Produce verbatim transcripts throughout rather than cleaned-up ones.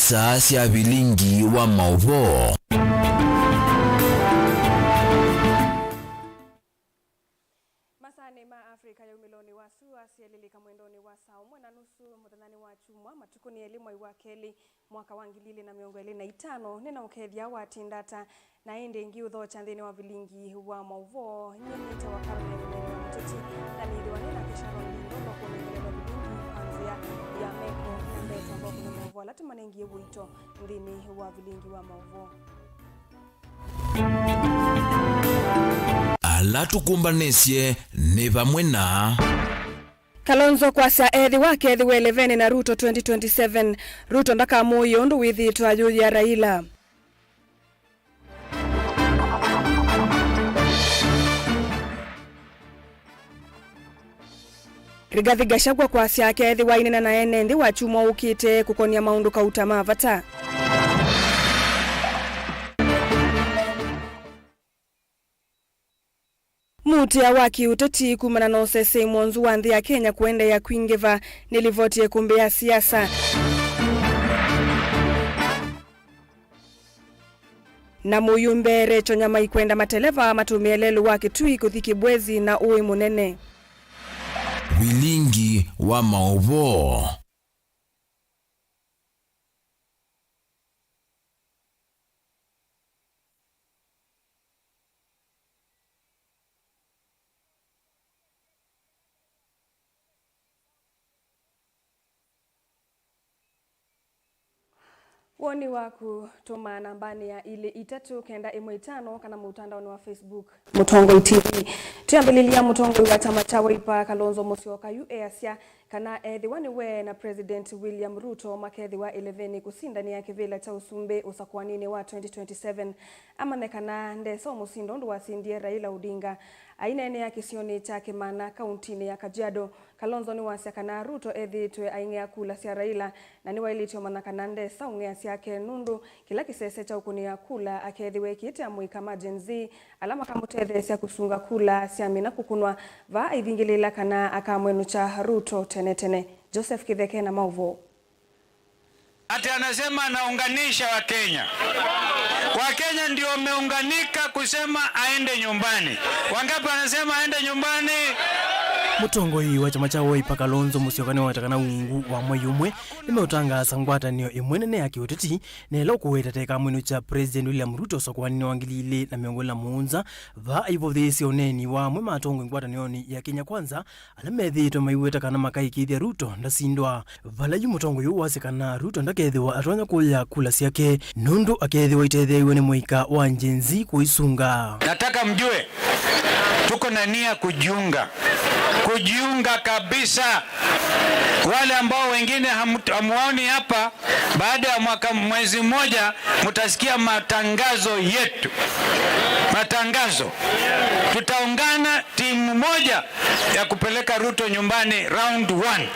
Saa sya vilingi wa maũvoo. Masaanĩ ma Africa yaumĩlonĩ wa sua syelĩlĩka mwendonĩ wa saa ũmwe na nusu mũthenyanĩ wa kyumwa, matukũ nĩ elĩ mwai wa kelĩ, mwaka wa ngili ilĩ na mĩongo ĩlĩ na itano, nĩna ũkethya watinda ata? Na ĩndĩ ĩngĩ ũthokya nthĩnĩ wa vilingi wa maũvoo, nyie nĩtawa Caroline Mũteti, na nĩthĩwa nĩ na kĩshalwa ndindolo kũnengelelwa vilingi kwa nzĩa ya meko na mbeta mbokũnĩ maũvoo ala tũmanengie ũito nthĩnĩ wa vilingi wa maũvoo. Ala tũkũmbanĩsye nĩ vamwe na Kalonzo kwasya ethĩwa akethĩwa ĩleveni na Ruto twenty twenty-seven, Ruto ndakamũĩe ũndũ wĩthĩĩtwe ayũyĩa Raila. Rigathi Gachagua kwasya akeethĩwa aineena na ene nthĩ wa kyumwa ũkĩte kũkonia maũndũ kauta ma vata. Mũutĩa wa kĩũteti kumana na ũsesei mwonzu wa nthĩ ya Kenya kũendeea kwingĩva nĩ livoti ya ĩkũmbĩ ya siasa. Na mũyumbe Recho Nyamai kwenda mateleva matũmĩe lelũ wa Kitui kũthi Kibwezi na ũĩ mũnene. Vilingi wa maũvoo. Woni waku, tũma nambanĩ ya ilĩ itatũ kenda ĩmwe itano kana mũtandaonĩ wa Facebook Mũtongoi T V. Twĩambĩlĩlya, mũtongoi wa kyama kya Wiper, Kalonzo Musyoka, yu easya kana ethĩwa nĩwe na President William Ruto makethĩwa ĩlevenĩ kũsindanĩa kĩvĩla kya ũsumbĩ ũsakũaninĩ wa twenty twenty-seven, amanye kana ndesa ũmũsinda ũndũ wasindie Raila Odinga. Aineenea kĩsionĩ kya Kĩmana, kauntinĩ ya Kajiado, Kalonzo nĩwasya kana Ruto ethĩĩtwe aing'ea kula sya Raila, na nĩwaĩlĩte ũmanya kana ndesa ũng'ea syake, nũndũ kĩla kĩsese kya ũkũnĩa kula akethĩwa ekĩte amũika ma Gen Z ala makamũtetheesya kũsunga kula syamina kũkũnwa, vaa aivingĩlĩĩla kana akamwenũkya Ruto tene tene. Joseph Kĩtheke na maũvoo. Ati anasema anaunganisha Wakenya. Wakenya ndio wameunganika kusema aende nyumbani. Wangapi wanasema aende nyumbani? Mũtongoi wa kyama kya Wiper Kalonzo Musyoka nĩwaweta kana ungu wa mwei ũmwe nĩmeũtangaasa ngwatanĩo ĩmwe nene ya kĩũteti, na ĩla ũkũweta ta ĩkamwĩnũkya President William Ruto ũsakũaninĩ wa ngili ilĩ na mĩongo ĩlĩ na mũonza, vaa aivũthĩĩsye ũneeni wa amwe ma atongoi ngwatanĩonĩ ya Kenya Kwanza, ala methĩĩtwe maiweta kana makaĩkĩĩthya Ruto ndasindwa. Vala yu mũtongoi ũũ wasya kana Ruto ndakethĩwa atonya kũya kula syake, nũndũ akethĩwa itetheew'e nĩ mũika wa Gen Z kũisunga. Nataka mjue, tuko na nia kujiunga. Kujiunga kabisa. Wale ambao wengine hamu-, hamuoni hapa, baada ya mwaka, mwezi mmoja, mtasikia matangazo yetu. Matangazo. Tutaungana timu moja ya kupeleka Ruto nyumbani round one.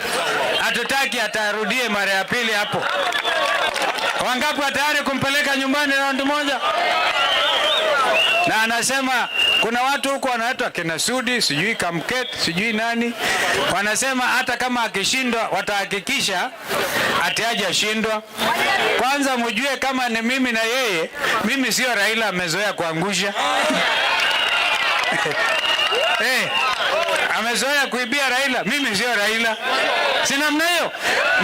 Hatutaki atarudie mara ya pili hapo. Wangapi wa tayari kumpeleka nyumbani round moja? Na anasema kuna watu huko wanaitwa kina Sudi, sijui Kamket, sijui nani. Wanasema hata kama akishindwa, watahakikisha ati hajashindwa. Kwanza mjue kama ni mimi na yeye, mimi sio Raila amezoea kuangusha. Eh, amezoea kuibia Raila, mimi sio Raila. Si namna hiyo?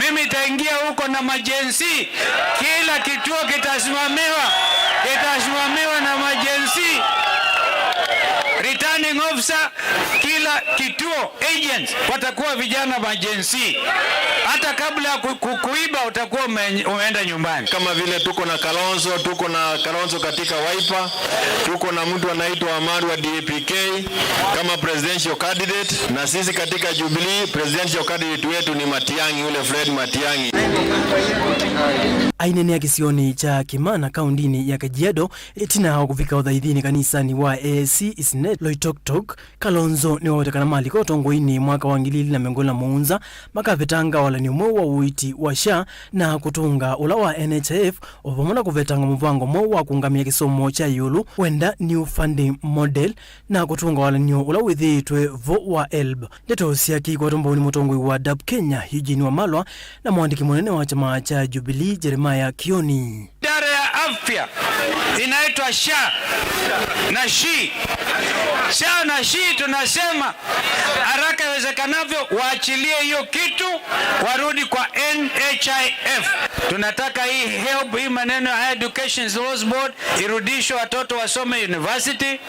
Mimi itaingia huko na ma Gen Z. Kila kituo kitasimamiwa, kitasimamiwa na ma Gen Z. Returning officer, kila kituo, agents watakuwa vijana wa Gen Z. Hata kabla ya ku-, ku-, kuiba utakuwa ume-, umeenda nyumbani. Kama vile tuko na Kalonzo, tuko na Kalonzo katika Wiper, tuko na mtu anaitwa Amari wa D A P K kama presidential candidate, na sisi katika Jubilee presidential candidate wetu ni Matiang'i, ule Fred Matiang'i. Aineenea kĩsionĩ kya Kĩmana, kaũndinĩ ya Kajiado, ĩtina wa kũvika ũthaithinĩ kanisanĩ wa A A C Isne Loitoktok, Kalonzo nĩwaweta kana malika ũtongoinĩ mwaka wa ngili ili na mĩongo ĩlĩ na mũonza, makavetanga walany'o mweũ wa ũiiti wa SHA na kũtũnga ũla wa NHIF, o vamwe na kũvetanga mũvango mweũ wa kũũngamĩa kĩsomo kya ĩũlũ, wenda new funding model, na kũtũnga walany'o ũla wĩthĩĩtwe vo wa HELB. Ndeto syake ikwatwa mbau nĩ mũtongoi wa DAP Kenya, Eugene Wamalwa, na mwandĩki mũnene wa kyama kya Jubilee, Jeremiah Kioni. Idara ya afya inaitwa SHA na SHI. SHA na SHI tunasema haraka iwezekanavyo waachilie hiyo kitu, warudi kwa NHIF. Tunataka hii HELB, hii maneno ya Higher Education Loans Board, irudishwe, watoto wasome university.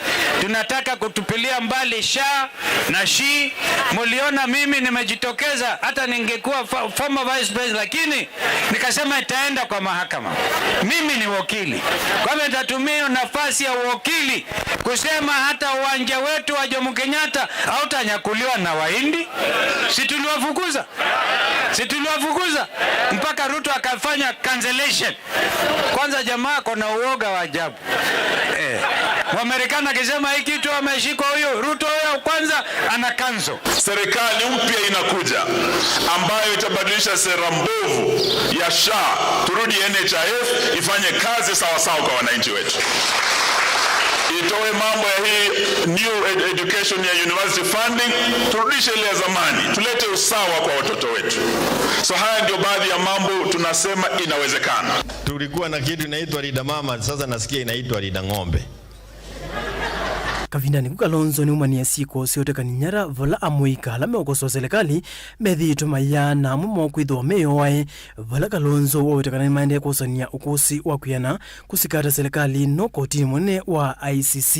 Tunataka kutupilia mbali SHA na SHI. Muliona mimi nimejitokeza, hata ningekuwa fa-, former vice president, lakini nikasema itaenda kwa mahakama. Mimi ni wakili. Kwa hivyo nitatumia hiyo nafasi ya uwakili kusema hata uwanja wetu wa Jomo Kenyatta hautanyakuliwa na Wahindi. Si tuliwafukuza? Si tuliwafukuza? Mpaka Ruto akafanya cancellation. Kwanza jamaa ako na uoga wa ajabu. Eh. Mwamerikana akisema hii kitu ameshikwa huyo, Ruto huyo kwanza ana cancel. Serikali mpya inakuja ambayo itabadilisha sera mbovu ya SHA, turudi NHIF ifanye kazi sawa sawa kwa wananchi wetu. Itoe mambo ya hii new ed-, education ya university funding, turudishe ile ya zamani, tulete usawa kwa watoto wetu. So haya ndio baadhi ya mambo tunasema inawezekana. Tulikuwa na kitu inaitwa Linda Mama, sasa nasikia inaitwa Linda Ng'ombe. Kavindanĩ ku Kalonzo nĩumanie syĩko sya ũtekani nyara vala amũika ala meũkosoa silikalĩ methĩĩtwe mayaa na amwe moo kwĩthĩwa meyoae, vala Kalonzo waweta kana nĩmaendee kwosania ũkũsĩ wa kwĩana kũsikata silikalĩ ĩno kotinĩ mũnene wa ICC.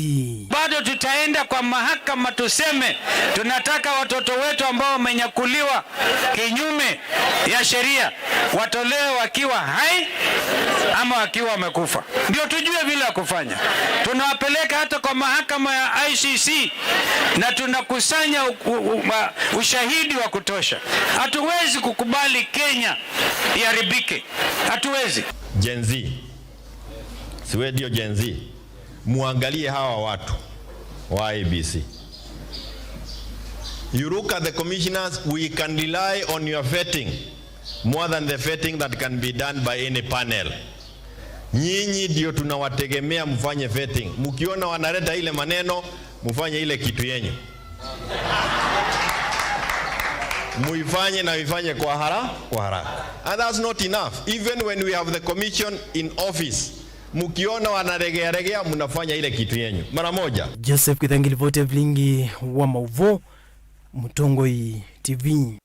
Bado tutaenda kwa mahakama tuseme tunataka watoto wetu ambao wamenyakuliwa kinyume ya sheria watolewe wakiwa hai ama wakiwa wamekufa, ndio tujue vile ya kufanya. Tunawapeleka hata kwa mahakama ya ICC na tunakusanya u-, u-, u-, ma-, ushahidi wa kutosha. Hatuwezi kukubali Kenya iharibike. Hatuwezi. Gen Z. Si wewe ndio Gen Z? Muangalie hawa watu wa IEBC. You look at the commissioners, we can rely on your vetting more than the vetting that can be done by any panel. Nyinyi ndio tunawategemea mfanye vetting. Mkiona wanaleta ile maneno, mfanye ile kitu yenyu. Muifanye na ifanye kwa hara-, kwa haraka. And that's not enough. Even when we have the commission in office, mkiona wanaregea regea, mnafanya ile kitu yenyu mara moja. Joseph Kithangi, livoti ya vilingi wa mauvoo, Mũtongoi TV.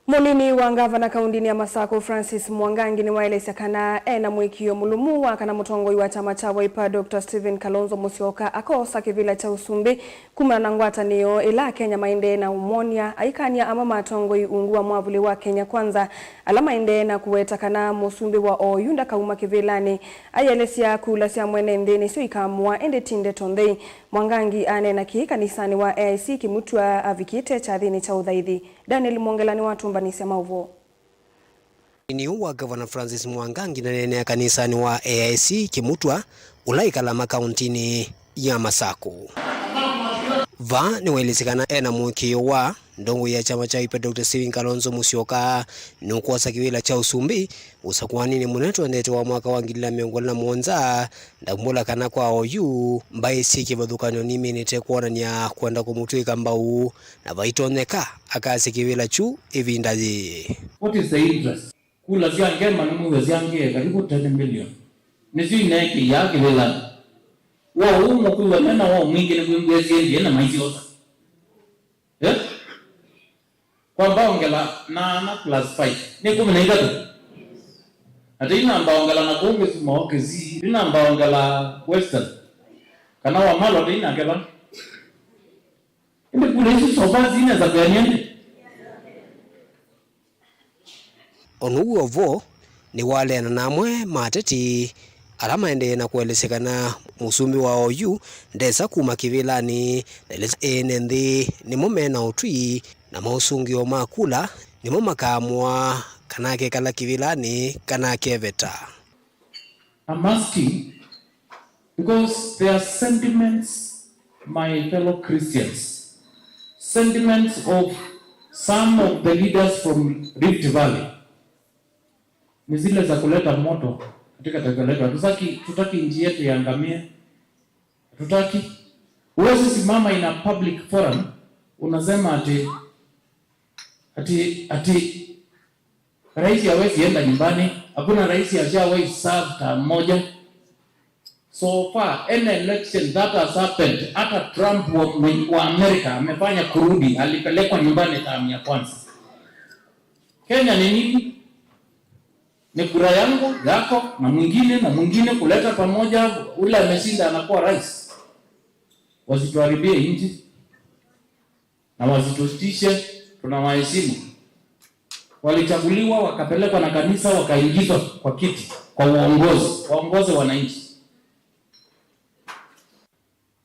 Mũnini wa ngavana kaũndĩnĩ ya Masakũ, Francis Mwangangi, nĩwaelesya kana e na mũĩkĩĩo mũlũmu wa kana mũtongoi wa kyama kya Wiper, Doctor Stephen Kalonzo Musyoka, akoosa kĩvĩla kya ũsumbĩ kumana na ngwatanĩo ĩla Akenya maendee na ũmwony'a, aikany'a amwe ma atongoi ungu wa mwavũli wa Kenya Kwanza, ala maendee na kũweta kana mũsumbĩ wa oyu ndakauma kĩvĩlanĩ. Aielesya kula sya mwene nthĩ nĩsyo ikaamũa, ĩndĩ ti ndeto nthei. Mwangangi aneena kĩĩ kanisanĩ wa AIC Kĩmutwa avikĩte kyathĩnĩ kya ũthaithi. Daniel Mwongela nĩwatũmbanĩsya maũvoo. Nĩu wa Gavana Francis Mwangangi naneenea kanisanĩ wa AIC Kĩmutwa, ũla ĩkalama kaũntinĩ ya Masakũ. Vaa nĩwaelesye kana e na mũĩkĩĩo wa ndongoi ya kyama kya Wiper, Doctor Stephen Kalonzo Musyoka, nũkwosa kĩvĩla kya ũsumbĩ ũsakũaninĩ mũnene twendete wa mwaka wa ngili na mĩongo ĩlĩ na mũonza, ndambũla kana kwa oyu mbaĩ syĩ kĩvathũkany'o niminĩte kwonany'a kwenda kũmũtw'ĩka mbau, na vaitonyeka akasya kĩvĩla kyu ĩvinda yĩĩ. What is the interest? Kula sya ngema nĩmwĩw'a syangie karibu ten million. Nĩsyo ineekĩaa kĩvĩlanĩ. Woo ũũ mũkwĩw'a me na woo mwingĩ nĩkwĩmbwĩa syendie na maisyosa. Eh? Kwamba ongela nana plus five nĩ ĩkũmi na ithatũ. Atĩ inamba ongela na kũu Kisumu, Kisii, inamba ongela Western. Kana Wamalwa atĩ inake va. Ĩndĩ kula isu so far sinesa kwĩanĩe nthĩ. O na ũu wĩ o vo, nĩwaleana na amwe ma ateti ala maendee na kũelesya kana mũsumbĩ wa oyu ndesa kuma kĩvĩlanĩ, na ĩlĩ ene nthĩ nĩmo me na ũtwi na maũsũngĩo ma kula nĩmo makaamũa kana akekala kĩvĩlanĩ kana akeveta. I'm asking Because there are sentiments, my fellow Christians, sentiments of some of the leaders from Rift Valley, ni zile za kuleta moto katika taifa letu. Hatutaki, tutaki nchi yetu iangamie. Hatutaki. Huwezi simama in a public forum unasema ati, ati, ati rais hawezi enda nyumbani. Hakuna rais ashawahi serve term moja. So far, any election that has happened, hata Trump wa, wa Amerika amefanya kurudi, alipelekwa nyumbani term ya kwanza. Kenya ni nini? Ni kura yangu, yako, na mwingine, na mwingine, kuleta pamoja, ule ameshinda anakuwa rais. Wasituharibie nchi na wasitutishe, tunawaheshimu. Walichaguliwa, wakapelekwa na kanisa, wakaingizwa kwa kiti, kwa uongozi, waongoze wananchi.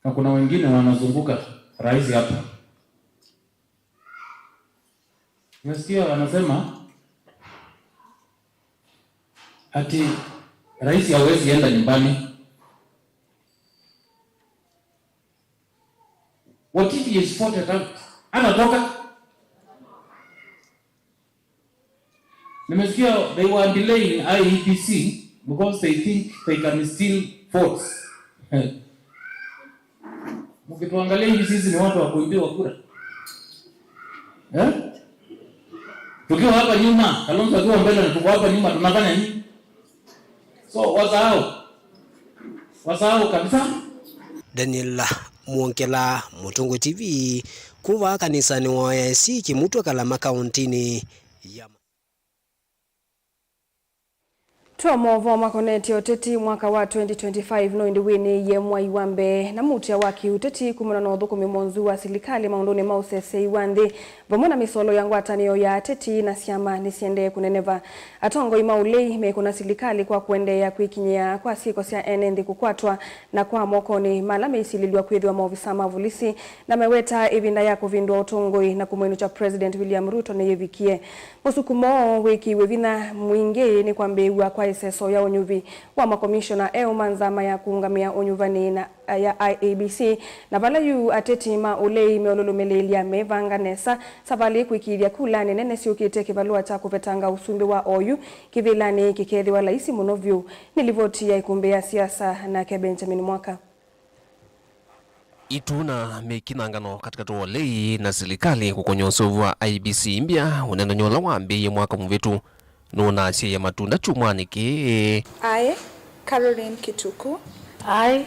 Na kuna wengine wanazunguka rais hapa. Nasikia wanasema ati rais hawezi enda nyumbani. What if he is voted out? Anatoka. Nimesikia they were delaying I E B C because they think they can steal votes. Mkituangalia hivi, sisi ni watu wa kuibiwa kura eh? Tukiwa hapa nyuma, Kalonzo akiwa mbele na tuko hapa nyuma, tunafanya nini? So wasahau, wasahau kabisa. Daniel Mwongela, Mũtũngũ T V, kuma kanisanĩ wa A I C Kĩmutwa, Kalama, kaũntĩnĩ ya Twa movoo makonetye ũteti mwaka wa twenty twenty-five no ĩndĩ wĩnĩĩie mwai wa mbee na mũtĩa wa kĩũteti kumana na ũthũkũmi mwonzu wa silikalĩ maũndũnĩ ma ũseseĩ wa nthĩ, vamwe na mĩsolo ya ngwatanĩo ya ateti na syama nĩsiendee kũneneva. Atongoi ma ũlei mekũna silikalĩ kwa kũendeea kwĩkinyĩa kwa syĩko sya ene nthĩ kũkwatwa na kwa mokonĩ ma ala meisilĩlw'a kwĩthĩwa maovisa ma volisi, na meweta ĩvinda ya kũvindũa ũtongoi na kũmwĩnũkya President William Ruto nĩyĩvikie. Mũsukumo wĩkĩiwe vinya mwingĩ nĩ kwambĩĩw'a kwa ĩseso ya ũnyuvi wa makomishona eũ ma nzama ya kũũngamĩa ũnyuvani na ya I E B C, na vala yu ateti ma ũlei meũlũlũmĩlĩĩlya mevanga nesa savalĩ kwĩkĩĩthya kulanĩ nene syũkĩte kĩvalũa kya kũvetanga ũsumbĩ wa oyu kĩvĩlanĩ kĩkethĩwa laisi mũno vyũ. Nĩ livoti ya ikumbĩ ya siasa, nake Benjamin Mwaka. Ituna mĩkinangano katĩkatĩ wa ũlei na silikalĩ kũkony'a ũseũvyo wa I E B C mbya, ũnenany'o ũla wambĩĩie mwaka mũvĩtu nũnasyaie matunda kyumwanĩ kĩĩ. Aĩ, Caroline Kituku. Aĩ,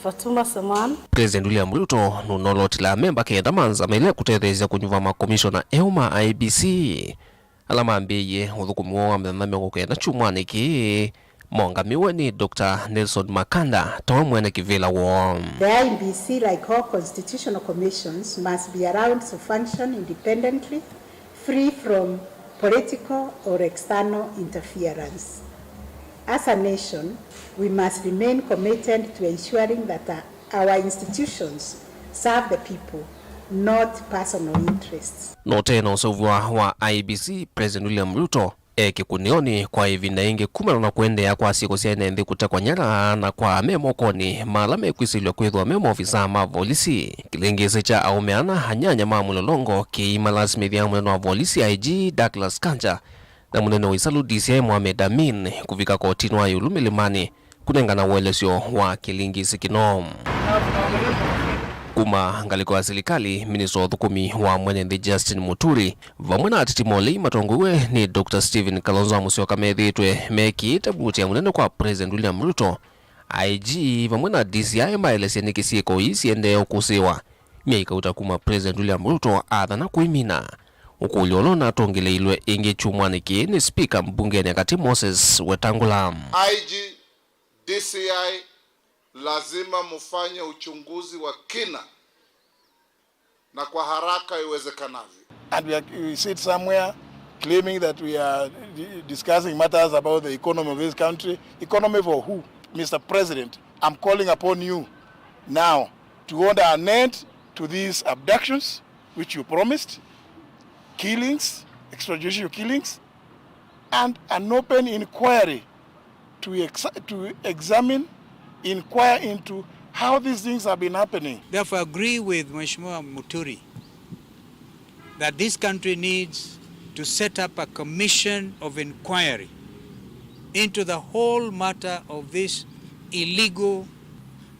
Fatuma Saman. President William Ruto nũnolotile amemba kenda ma nzama ĩla ĩkũtetheesya kũnyuva makomishona eũ ma I E B C. Ala mambĩĩie ũthũkũmi woo wa mĩthenya mĩongo kenda kyumwanĩ kĩĩ maũngamĩwe nĩ Doctor Nelson Makanda tawe mwene kĩvĩla woo. The I E B C, like all constitutional commissions, must be around to function independently, free from political or external interference. As a nation, we must remain committed to ensuring that, uh, our institutions serve the people, not personal interests. No tena ũseũvyo wa I E B C, President William Ruto e kĩkũnĩonĩ kwa ĩvinda yĩngĩ kumana na kũendeea kwa syĩko sya ene nthĩ kũtekwa nyara na kwa me mokonĩ ma ala mekwĩsĩlw'a kwĩthĩwa me maovisaa ma volisi. Kĩlĩngĩĩsĩ kya aũme ana anyanya ma mũlolongo kĩimalasimĩthya mũnene wa volisi I G Douglas Kanja na mũnene wa ĩsalũ D C I Mohamed Amin kũvika kotinĩ wa ĩũlũ mĩlĩmanĩ kũnengana ũelesyo wa kĩlĩngĩĩsĩ kĩno. Kuma ngalĩko ya silikalĩ, minista wa ũthũkũmi wa mwene nthĩ Justin Muturi vamwe na ateti ma ũlei matongoew'e nĩ Doctor Stephen Kalonzo wa Musyoka methĩĩtwe mekĩĩte mũtĩa mũnene kwa President William Ruto. I G vamwe na D C I maelesya nĩkĩ syĩko ii siendee ũkũsĩĩwa myei kauta kuma President William Ruto athana kũimina. Ũkũlyo ũla ũnatongeleilwe ĩngĩ kyumwanĩ kĩĩ nĩ spika mbungenĩ ya katĩ Moses Wetangula. I G, D C I, lazima mufanye uchunguzi wa kina na kwa haraka iwezekanavyo. And we, are, we sit somewhere claiming that we are di- discussing matters about the economy of this country. Economy for who? Mister President, I'm calling upon you now to order an end to these abductions which you promised, killings, extrajudicial killings, and an open inquiry to, ex- to examine Inquire into how these things have been happening. Therefore, I agree with Mheshimiwa Muturi that this country needs to set up a commission of inquiry into the whole matter of this illegal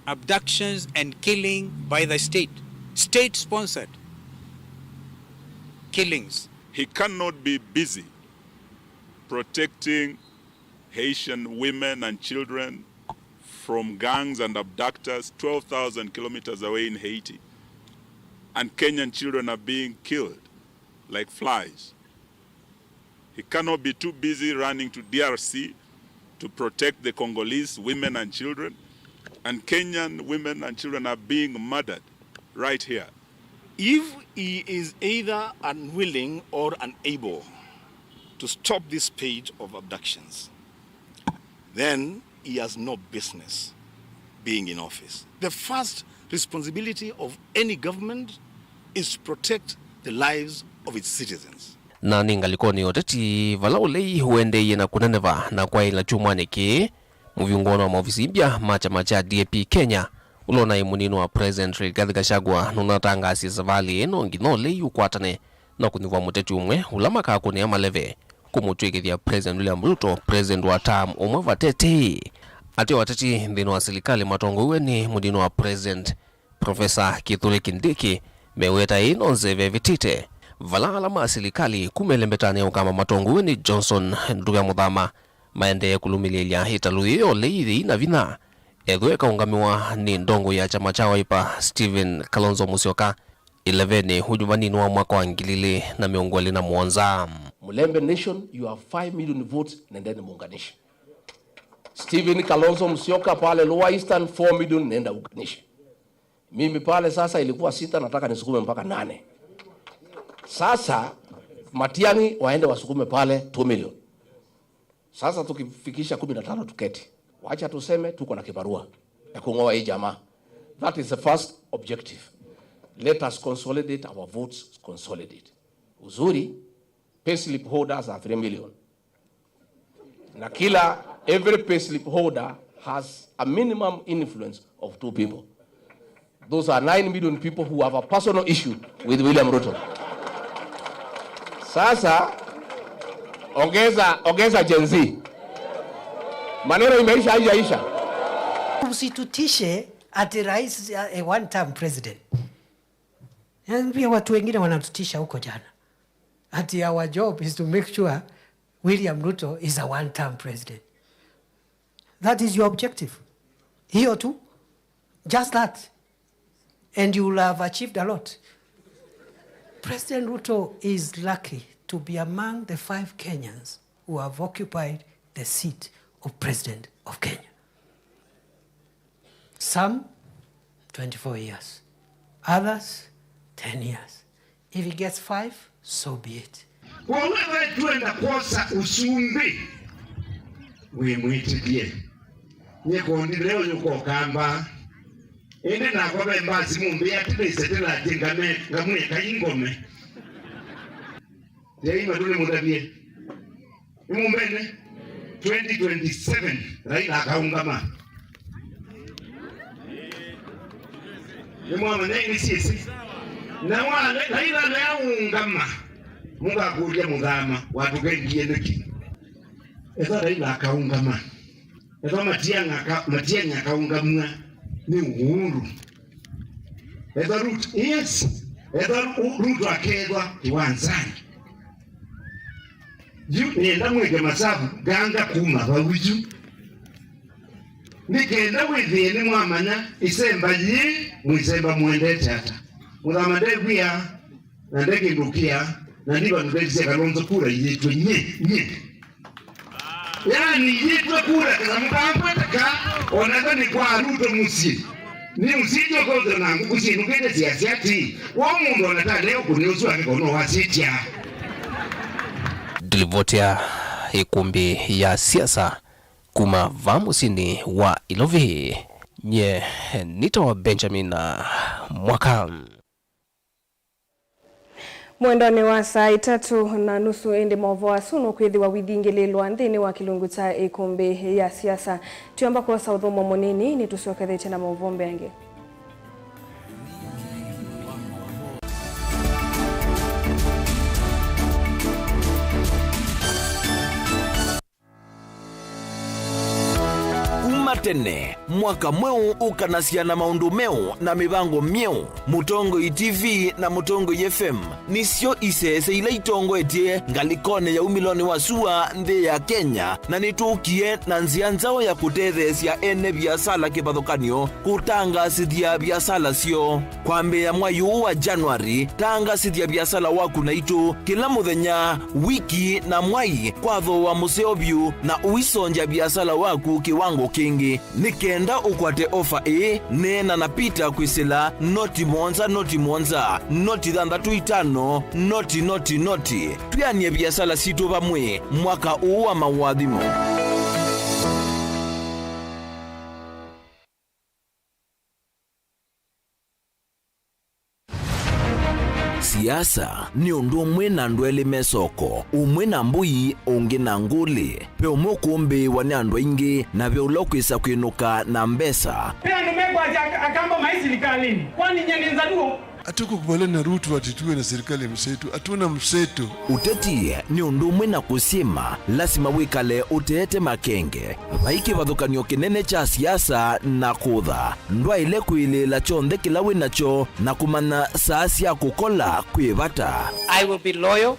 abductions and killing by the state, state-sponsored killings. He cannot be busy protecting Haitian women and children from gangs and abductors twelve thousand kilometers away in Haiti, and Kenyan children are being killed like flies. He cannot be too busy running to D R C to protect the Congolese women and children, and Kenyan women and children are being murdered right here. If he is either unwilling or unable to stop this page of abductions, then he has no business being in office. The first responsibility of any government is to protect the lives of its citizens. Na nĩ ngalĩkonĩ ya ũteti, vala ũlei ũendeeie na kũneneva na kwaĩla kyumwanĩ kĩĩ, mũvingũano wa maovisi mbya ma kyama kya D A P Kenya, ũla ũnaĩ mũnini wa President Rigathi Gachagua nũnatangaasie savalĩ ĩno nginya ũlei ũkwatane na kũnyuvwa mũteti ũmwe ũla makakũnĩa maleve kũmũtw'ĩkĩthya President William Ruto president wa term ũmwe vate tei. Ateo ateti nthĩnĩ wa silikalĩ matongoew'e nĩ mũnini wa President Professor Kithure Kindiki meweta ĩĩ no nzeve ĩvĩtĩte, vala ala ma silikalĩ kuma ĩlembetanĩ ya ũkamba matongoew'e nĩ Johnson Nduga Muthama maendee kũlũmĩlĩĩlya ĩtalũ yĩĩ ya ũlei yĩi na vinya, ethĩwa ĩkaũngamĩwa nĩ ndongoi ya kyama kya Wiper Stephen Kalonzo Musyoka ĩlevenĩ ũnyuvanĩnĩ wa mwaka wa ngili ilĩ na mĩongo ĩlĩ na mũonza. Mulembe Nation, you have five million votes, nendeni muunganishe. Stephen Kalonzo Musyoka pale Lower Eastern, four million, nenda unganishe. Mimi pale sasa ilikuwa sita, nataka nisukume mpaka nane. Sasa Matiang'i waende wasukume pale two million. Sasa tukifikisha kumi na tano tuketi. Wacha tuseme tuko na kibarua ya kung'oa hii jamaa. That is the first objective. Let us consolidate our votes, consolidate. Uzuri, payslip holders are three million. Na kila, every payslip holder has a minimum influence of two people. Those are nine million people who have a personal issue with William Ruto. Sasa ongeza, ongeza Gen Z. Maneno imeisha, haijaisha? Usitutishe ati rais a one term president. Yaani pia watu wengine wanatutisha huko jana. Ati our job is to make sure William Ruto is a one term president. That is your objective. Hiyo tu. Just that. And you will have achieved a lot. President Ruto is lucky to be among the five Kenyans who have occupied the seat of President of Kenya. Some twenty-four years, others ten years. If he gets five, so be it. Kwoou ethwa twenda kwosa ũsumbĩ, wĩmwĩtĩkye. Nyie kondi leo yũka ũkamba. Ĩndĩ nakwa ve mbasi mũmbĩa atĩ nĩsetĩla atĩ ngame ngamwĩka ingome. Yai matũ nĩmũtavye. Nĩmũmbene? Twenty twenty-seven, Raila akaũngama. Nĩmwamanya ĩndĩ syĩsĩ. Na wa Raila neaũngama, mũkakũlya Mũthama watũkengie nĩkĩ? Ethwa Raila akaũngama. Ethwa Matiang'i aka-, Matiang'i akaũngamw'a nĩ Uhuru. Ethwa Ruto, yes. Ethwa Ru-, Ruto akethwa kĩwanzanĩ. Yu nĩenda mwĩke masavu nganga kuma vau yu. Nĩ kenda wĩthĩe nĩmwamanya ĩsemba yĩĩ, mwĩsemba mũendete ata. Mũthama ndekwĩa, na nde kĩndũ kĩa, na ndiva ndũtetisye Kalonzo kura iyĩtwe nyie, nyie. Yaani, iyĩtwe kura kana mũkambweteka, onaka nĩ kwa Ruto mũsyĩ. Nĩ ũsityo kothe na ngũkũ syĩnũkĩte siasya ati, wa mũndũ ona tale ũkũnĩ ũsu angĩkorwo no wasitya. Ndilivoti ya ĩkũmbĩ ya siasa kuma vaa mũsyĩnĩ wa Ilovi. Nye nĩtawa Benjamin Mwaka. Mwendonĩ wa saa itatũ na nusu, ĩndĩ maũvoo asu nũkwĩthĩwa wĩthingĩlĩlwa nthĩnĩ wa kĩlungu kya ĩkũmbĩ ya siasa. Twĩamba kwosa ũthũmũo mũnini, nĩtũsyokethetye na maũvoo mbeange. Kuma tene, mwaka mweũ ũkanasya na maũndũ meũ na mĩvango myeũ. Mũtongoi T V na Mũtongoi F M nĩsyo iseese ila itongoetye ngalĩkonĩ ya umĩlonĩ wa sua nthĩ ya Kenya, na nĩtũkie na nzĩa nzaũ ya kũtetheesya ene viasala kĩvathũkany'o kũtangaasĩthya viasala syoo. Kwambĩĩa mwai ũũ wa January, tangaasĩthya viasala waku naitũ kĩla mũthenya, wiki, na mwai kwa thooa mũseo vyũ, na ũisongya viasala waku kĩwango kĩngĩ. Nĩ kenda ũkwate ofa ĩĩ, neena na Peter kwĩsĩla noti mũonza, noti mũonza, noti thanthatũ itano, noti, noti, noti. Twĩanĩe viasala sitũ vamwe mwaka ũũ wa maũathimo. Siasa nĩ ũndũ ũmwe na andũ elĩ me soko, ũmwe na mbũi, ũngĩ na ngũlĩ. Ve ũmwe ũkũmbĩĩwa nĩ andũ aingĩ, na ve ũla ũkwĩsa kwĩnũka na mbesa. Ve andũ mekwasya ak-, Akamba maĩ silikalĩnĩ. Kwani nyie nĩ Nzaluo? Hatukukubaliana na Ruto ati tuwe na serikali ya mseto. Hatuna mseto. Ũteti nĩ ũndũ ũmwe na kũsyĩma, lasima wĩkale ũteete makenge. Vai kĩvathũkany'o kĩnene kya siasa na kũtha. Ndwaĩle kwĩlĩĩla kyonthe kĩla wĩ nakyo na kũmanya saa sya kũkola kwĩ vata. I will be loyal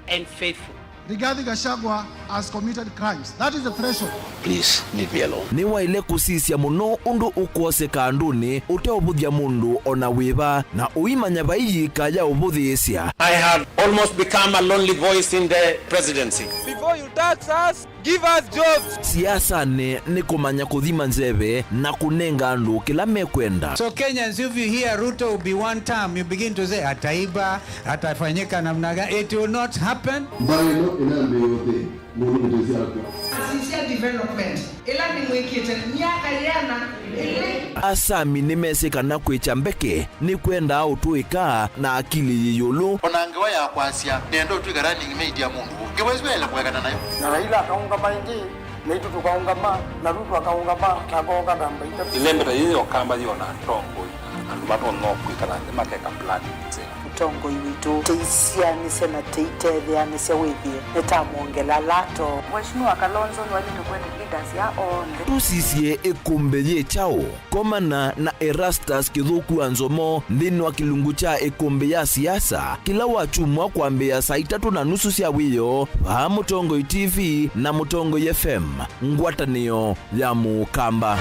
and faithful. Rigathi Gachagua has committed crimes. That is the threshold. Please leave me alone. Nĩwaĩle kũsisya mũno ũndũ ũkwoseka andũnĩ ũteũvũthya mũndũ o na wĩva, na ũimanya vai yĩka ya ũvũthĩĩsya. I have almost become a lonely voice in the presidency. Before you tax us, give us jobs. Siasanĩ nĩ kũmanya kũthima nzeve na kũnenga andũ kĩla mekwenda. So Kenyans, if you hear Ruto will be one term, you begin to say, "Ataiba, atafanyika namna gani?" It will not happen. Mbaa ĩno ĩnambĩĩa ũthĩ, mũndũ mũtĩsyakwa. Asisya development ĩla nĩmwĩkĩte myaka yĩana ĩlĩ. Asami nĩmesĩ kana kwĩkya mbeke nĩkwendaa ũtũĩka na akili yĩ ĩũlũ. O na ngewa ya kwasya, nĩenda ũtw'ĩka running mate ya mũndũ ũngĩ, ngewa ĩsu yaĩle kũekana nayo. Na Raila akaũngama ĩngĩ, naitũ tũkaũngama, na Ruto akaũngama, na akooka namba itatũ. Ĩlembe ta yĩĩ yokamba yĩona atongoi, andũ matonya kwĩkala nthĩ makeka plan nzeo. Mũtongoi witũ, tũisyaanĩsya na tũitetheanĩsya wĩthĩe nĩtamwongela lato. Mheshimiwa Kalonzo nĩwaĩlĩte kũete leaders ya onthe. Tũsisye ĩkũmbĩ yĩ kyaũ? Komana na Erastus Kĩthũku wa Nzomo nthĩnĩ wa kĩlungu kya ĩkũmbĩ ya siasa kĩla wakyumwa kwambĩĩa saa itatũ na nusu sya wĩoo vaa Mũtongoi T V na Mũtongoi F M, ngwatanĩo ya Mũkamba.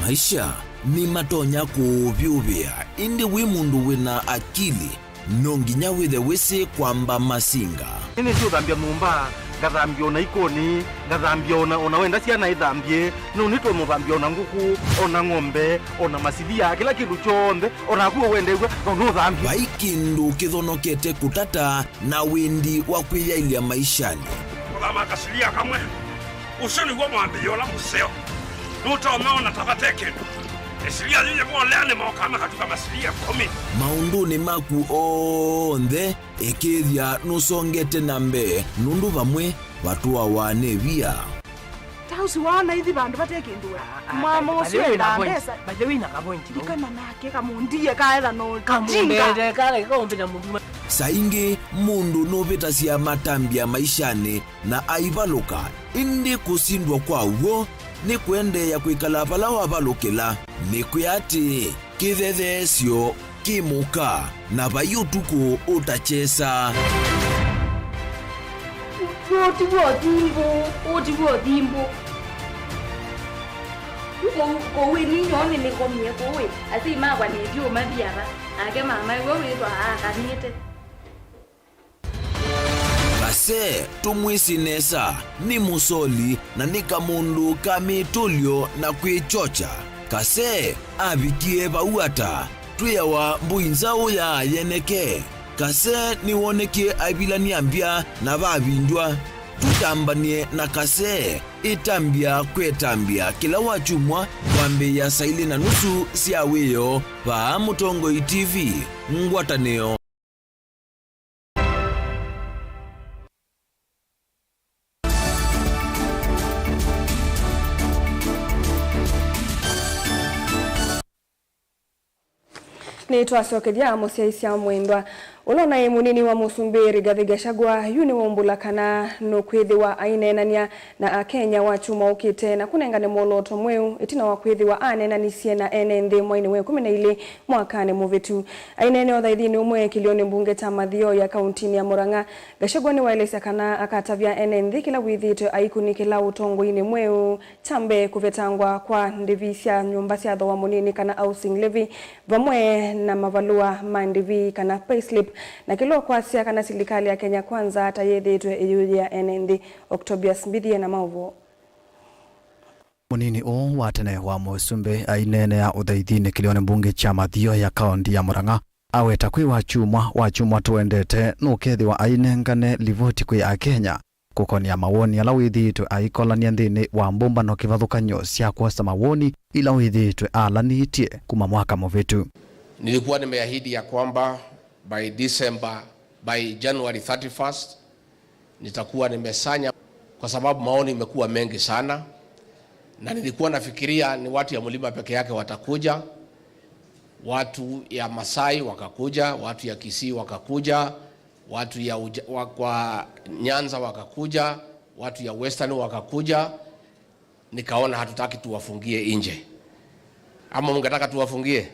Maisha nĩmatonya kũũvyũvĩa, ĩndĩ wĩ mũndũ wĩ na akili, no nginya wĩthe wĩsĩ kwamba masinga. Nĩnĩsĩ ũthambya nyũmba, ngathambya ona ikoni, ngathambya ona, ona wenda syana ithambye, no nĩtũmũthambya ona ngũkũ, ona ng'ombe, ona masilia, kĩla kĩndũ kyonthe, o naku ũwendeew'a, no nũthambye. Vai kĩndũ kĩthonokete kũtata na wendi wa kwĩyaĩlya maishanĩ. Kũthama kasilia kamwe. Ũsu nĩw'o mwambĩĩo ũla mũseo. Nũtonya ona ta vate kĩndũ. Ĩsilia yĩyĩvolea nĩmokaa makatuka masilia ĩkũmi. Maũndũnĩ maku onthe, ĩkĩĩthya nũsongete na mbee, nũndũ vamwe vatũawa nĩ via. Ta ũsu waona ithi vandũ vate kĩndũ we. Ah, ah, mwama by the ũsu way, endaa na point, mbesa. By the way, na ka point, no? Ndikana nake kamũndie kaetha no kamũndete, kala kaũmbĩta mũndũ. Saa ingĩ mũndũ nũvĩtasya matambya maishanĩ na aivalũka, ĩndĩ kũsindwa kwa w'o nĩ kũendeea kwĩkala vala wavalũkĩla. Nĩkwĩa atĩĩ, kĩthetheesyo kĩ mũka, na vai ũtukũ ũtakyesa. Ũũ ti w'o thimbũ, ũũ ti w'o thimbũ. Kũu, kũu ĩ ninyoo nĩnĩkomie kũu ĩ, asyai makwa nĩthyũũma viava, nake mamae w'o wĩthwa aakanĩte. Kase, tũmwĩsĩ nesa, nĩ mũsoli na nĩ kamũndũ ka mĩtũlyo na kwĩkyokya. Kase avikie vau ata? Twĩawa mbũi nzaũ ya yeneke. Kase nĩwonekie aivilany'a mbya na vavindywa. Tũtambany'e na Kasee, ĩtambya kwĩ ĩtambya kĩla wakyumwa kwambĩĩa saa ilĩ na nusu sya wĩoo vaa Mũtongoi T V, ngwatanĩo. Nĩtwasyokethya mũsyaĩĩsya mwendwa. Ũla ũnaĩ mũnini wa mũsumbĩ Rigathi Gachagua yu nĩwaumbũla kana nũkwĩthĩwa aineenany'a na Akenya wakyumwa ũkĩte na kũnengane mwolooto mweũ ĩtina wa kwĩthĩwa aneenanisye na ene nthĩ mwainĩ wa ĩkũmi na ilĩ mwakanĩ mũvĩtu. Aineenea ũthaithinĩ ũmwe kĩlĩonĩ mbunge kya Mathioya kauntinĩ ya Murang'a, Gachagua nĩwaelesya kana akatavya ene nthĩ kĩla wĩthĩĩtwe aikũnĩkĩla ũtongoinĩ mweũ. Kya mbee, kũvetangwa kwa ndĩvi sya nyũmba sya thooa mũnini kana housing levy, vamwe na mavalũa ma ndĩvi kana payslip, na kĩla ũkwasya kana silikalĩ ya Kenya Kwanza ta yĩthĩĩtwe ĩyĩũyĩa ene nthĩ. Octobius Mbithie na maũvoo. Mũnini ũũ wa tene wa mũsumbĩ aineenea ũthaithinĩ kĩlĩonĩ mbunge kya Mathioya kaunti ya Murang'a, aweta kwĩ wakyumwa, wakyumwa tũendete nũkethĩwa ainengane livoti kwĩ Akenya kũkonĩa mawoni ala wĩthĩĩtwe aikolany'a nthĩnĩ wa mbũmbano kĩvathũkany'o sya kwosa mawoni ila wĩthĩĩtwe alanĩtye kuma mwaka mũvĩtu. Nilikuwa nimeahidi ya kwamba by December, by January thirty-first, nitakuwa nimesanya, kwa sababu maoni imekuwa mengi sana, na nilikuwa nafikiria ni watu ya mlima peke yake watakuja, watu ya Masai wakakuja, watu ya Kisii wakakuja, watu ya uja, wa, kwa Nyanza wakakuja, watu ya Western wakakuja, nikaona hatutaki tuwafungie nje. Ama mngetaka tuwafungie?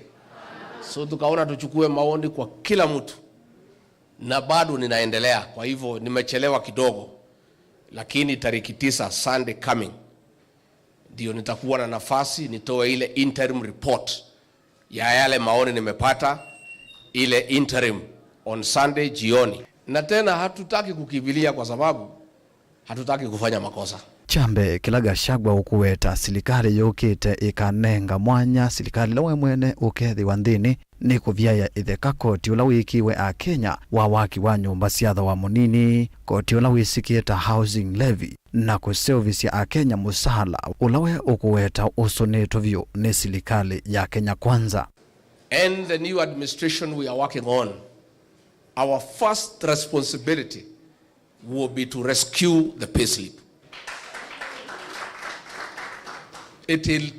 So tukaona tuchukue maoni kwa kila mtu. Na bado ninaendelea, kwa hivyo nimechelewa kidogo, lakini tariki tisa, Sunday coming, ndio nitakuwa na nafasi nitoe ile interim report ya yale maoni nimepata, ile interim, on Sunday jioni. Na tena hatutaki kukimbilia kwa sababu hatutaki kufanya makosa. Kya mbee, kĩla Gachagua ũkũweta silikalĩ yũkĩte ĩkanenga mwanya silikalĩ ĩla we mwene ũkethĩwa nthĩnĩ nĩ kũvyaĩa ĩtheka koti ũla wĩkĩwe Akenya wa waki wa nyũmba sya thooa mũnini, koti ũla wĩsĩkĩe ta housing levy, na kũseũvĩsya Akenya mũsaala ũla we ũkũweta ũsũnĩtwe vyũ nĩ silikalĩ ya Kenya Kwanza. And the new administration we are working on, our first responsibility will be to rescue the payslip. It will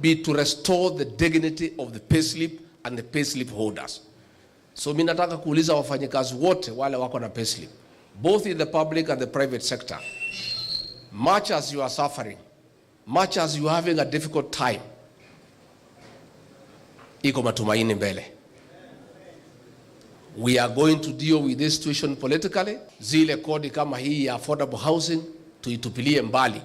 be to restore the dignity of the payslip and the payslip holders. So mi nataka kuuliza wafanyikazi wote wale wako na payslip, both in the public and the private sector, much as you are suffering, much as you are having a difficult time, iko matumaini mbele. We are going to deal with this situation politically. Zile kodi kama hii ya affordable housing tuitupilie mbali,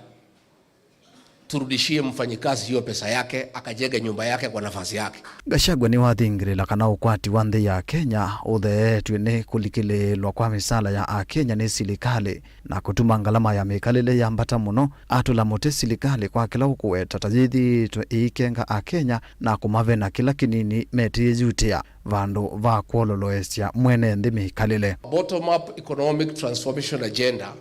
turudishie mfanyikazi hiyo pesa yake, akajenge nyumba yake kwa nafasi yake. Gachagua nĩwathingĩlĩla kana ũkwati wa nthĩ ya Kenya ũtheetw'e nĩ kũlikĩlĩĩlwa kwa mĩsaala ya Akenya nĩ silikalĩ na kũtuma ngalama ya mĩkalĩle yambata mũno, atũla mũtĩ silikalĩ kwa kĩla ũkũweta ta yĩthĩĩtwe ĩikenga Akenya na kũmavena kĩla kĩnini metĩĩyutĩa vandũ va kwololoesya mwene nthĩ mĩkalĩle. Bottom up economic transformation agenda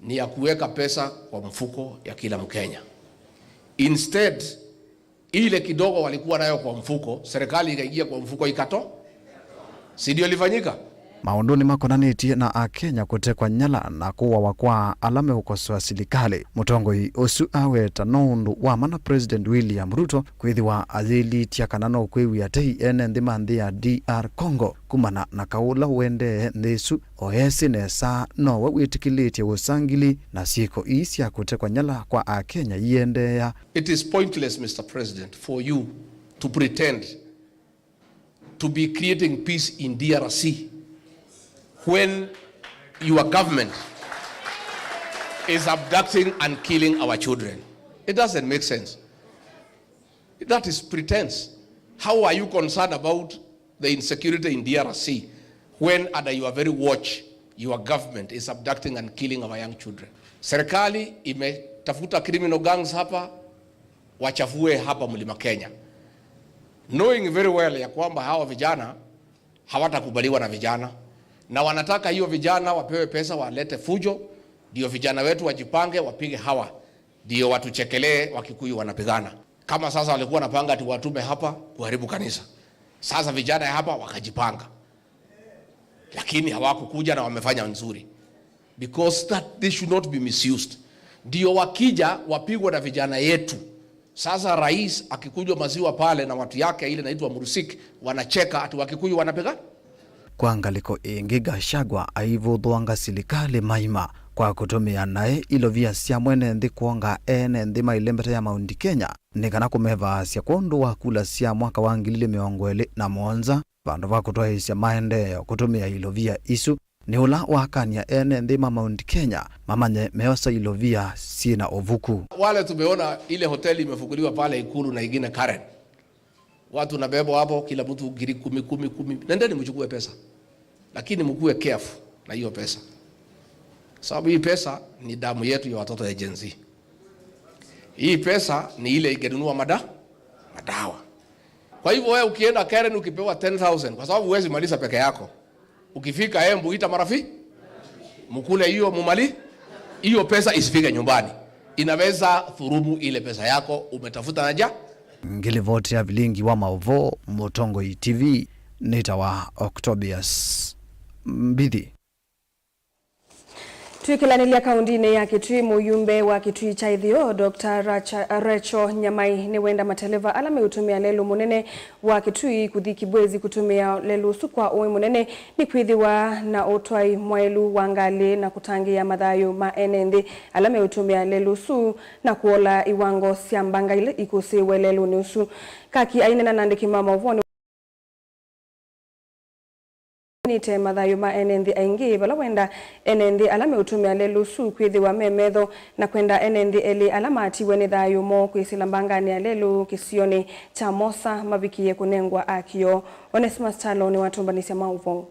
ni ya kuweka pesa kwa mfuko ya kila Mkenya. Instead, ile kidogo walikuwa nayo kwa mfuko, serikali ikaingia kwa mfuko ikato. Si ndio ilifanyika? Maũndũnĩ makonanĩtye na Akenya kũtekwa nyala na kũawa kwa ala meũkosoa silikalĩ, mũtongoi ũsu aweta no ũndũ wa mana President William Ruto kwĩthĩwa ayĩlitya kana no kwĩw'a tei ene nthĩ ma nthĩ ya D R Congo kumana na kaũ ũla ũendee nthĩ ĩsu. O esĩ nesa, nowe wĩtĩkĩlĩtye ũsangili na syĩko ii sya kũtekwa nyala kwa Akenya iendeea. It is pointless, Mister President, for you to pretend to be creating peace in D R C when your government is abducting and killing our children. It doesn't make sense. That is pretense. How are you concerned about the insecurity in D R C when under your very watch your government is abducting and killing our young children? Serikali imetafuta criminal gangs hapa, wachafue hapa Mlima Kenya, knowing very well ya kwamba hawa vijana hawatakubaliwa na vijana, na wanataka hiyo vijana wapewe pesa walete fujo, Ndio vijana wetu wajipange, wapige hawa, ndio watuchekelee Wakikuyu wanapigana. Kama sasa walikuwa wanapanga ati watume hapa kuharibu kanisa, sasa vijana ya hapa wakajipanga, lakini hawakukuja na wamefanya nzuri, because that they should not be misused. Ndio wakija wapigwe na vijana yetu. Sasa rais akikunywa maziwa pale na watu yake ile inaitwa Murusik, wanacheka ati Wakikuyu wanapiga. Kwa ngalĩko ĩngĩ, Gachagua aivũthũanga silikalĩ maima kwa kũtũmĩa naĩ ilovia sya mwene nthĩ kwonga ene nthĩ mailembeta ya Mount Kenya nĩ kana kũmevaasya kwondũ wa kula sya mwaka wa ngili ilĩ mĩongo ĩlĩ na mũonza, vandũ va kũtwaĩĩsya maendeeo kũtũmĩa ilovia isu. Nĩ ũla wakany'a ene nthĩ ma Mount Kenya mamanye meosa ilovia syĩ na ũvuku. Wale tumeona ile hoteli imefunguliwa pale Ikulu na ingine Karen, watu nabebwa hapo, kila mtu ngiri kumi, kumi, kumi. Nendeni mchukue pesa, lakini mkuwe careful na hiyo pesa, sababu hii pesa ni damu yetu ya watoto ya Gen Z. Hii pesa ni ile ingenunua mada madawa. Kwa hivyo wewe ukienda Karen ukipewa ten thousand, kwa sababu huwezi maliza peke yako, ukifika Embu ita marafi, mkule hiyo mumali, hiyo pesa isifike nyumbani, inaweza thurumu ile pesa yako umetafuta na ja. Ngilivoti ya vilingi wa maũvoo, Mũtongoi T V, nĩtawa Octobius Mbithi. Twĩkĩlanĩlya kaũndĩnĩ ya Kitui, mũyumbe wa Kitui kya Ĩtheo, Doctor Racha-, Rachel Nyamai nĩwenda mateleva ala meũtũmĩa lelũ mũnene wa Kitui kũthi Kibwezi kũtũmĩa lelũ ũsu kwa ũĩ mũnene, nĩkwĩthĩwa na ũtwai mwaĩlu wa ngalĩ na kũtangĩĩa mathayũ ma ene nthĩ ala meũtũmĩa lelũ ũsu na kũola iwango sya mbanga ila ikũsĩĩwe lelũnĩ ũsu. Kaki aineena na andĩki ma maũvoo nĩ nĩte mathayũ ma ene nthĩ aingĩ, vala wenda ene nthĩ ala meũtũmĩa lelũ ũsu kwĩthĩwa me metho, na kwenda ene nthĩ elĩ ala maatiwe nĩ thayũ moo kwĩsĩla mbanganĩ ya lelũ kĩsionĩ kya Mosa mavikĩe kũnengwa akio. Onesmus Kyalo nĩwatũmbanĩsya maũvoo.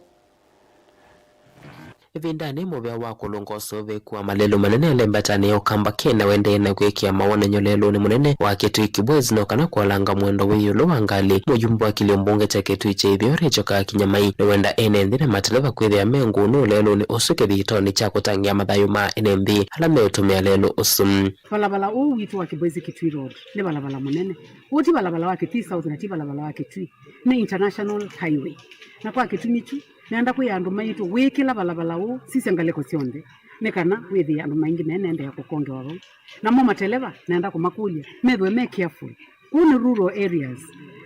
Ĩvindanĩ, mũvea wa kũlũnga ũseũvĩku wa malelũ manene alembetanĩ ya Ũkamba Kenya waendee na kwĩkĩa mawonany'o lelũnĩ mũnene wa Kitui Kibwezi, no kana kũalanga mwendo wĩ ĩũlũ wa ngalĩ. Mũyumbe wa kĩlio mbunge kya Kitui kya Ĩtheo, Rachel Kaki Nyamai, nĩwenda ene nthĩ na mateleva kwĩthĩa me ngũnũ lelũnĩ ũsu kĩthitonĩ kya kũtangĩĩa mathayũ ma ene nthĩ ala meũtũmĩa lelũ ũsu. Valabala ũũ witũ wa Kibwezi Kitui Road nĩ valabala mũnene. Ũũ ti valabala wa Kitui South na ti valabala wa Kitui. Nĩ international highway. Na kwa kĩtumi kyu, nenda kwĩa andũ maitũ, wĩkĩla valabala ũũ, sisya ngalĩko syonthe, nĩ kana wĩthĩe andũ maingĩ menendeea kũkongewa vau. Namo mateleva, nenda kũmakũlya methĩwe me careful. Kũu nĩ rural areas,